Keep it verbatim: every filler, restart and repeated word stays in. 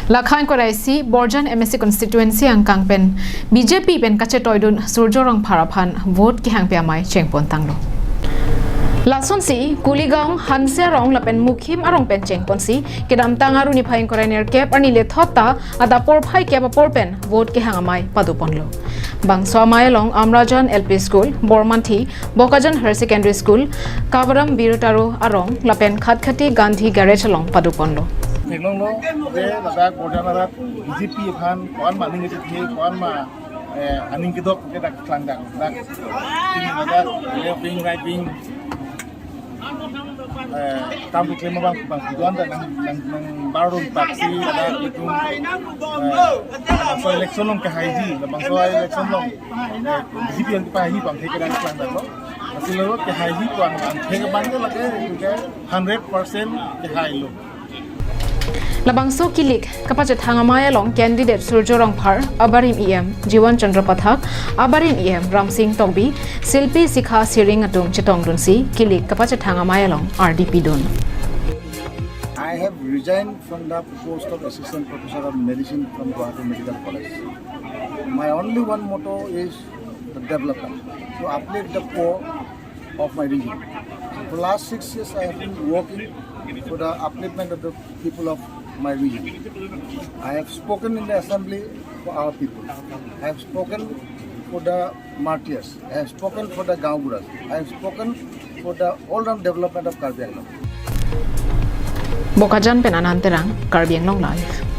Lakha ingkoi ra isi Borjan M A C constituency angkang pen B J P pen kachetoidun Surjo Rongphar aphan vote kehangpi amei chengpon tanglo. Lasonsi Kuligaon Hanse arong lapen Mukhim arong pen chengponsi kedamtang Aru niphai ingkoi ra nerkep arni lethot ta adap porphai kep apor pen vote kehang amei padoponlo. Bangso amei along Amrajan L P School, Bormanthi, Bokajan Higher Secondary School, Kavaram Birtaro arong lapen Khatkhati Gandhi Garage along padoponlo. Theklonglo, je ladak Borjan arat B J P aphan ko-an ma aning kachethe, ko-an ma, eh, aning kedok ke dak klangdang. Dak, ini ladak, left wing, right wing, eh, kam keklem abang, bang, kedo-an ta nang, nang, nangbarun paksi, ladak itum, eh, bangso election along kehaiji, bangso election along, eh, B J P yang kepahaiji abang ke dak klangdanglo. Lasi lo kehaiji abang, abang ke abang ke lake, ke hundred percent kehailo. Labangso kilik kapachethang amei along candidate Surjo Rongphar, abarim E M Jiwan Chandra Pathak, abarim E M Ramsing Tokbi, Silpi Sikha Siring atum chetongdunsi kilik kapachethang amei along ardi pidun. I have resigned from the post of Assistant Professor of Medicine from Guwahati Medical College. My only one motto is the development, to uplift the poor of my region. For the last six years, I have been working for the upliftment of the people of my region. I have spoken in the assembly for our people. I have spoken for the martyrs. I have spoken for the gaonburas. I have spoken for the all-round development of Karbi Anglong. Bokajan pen Anand Terang, Karbi Anglong Live.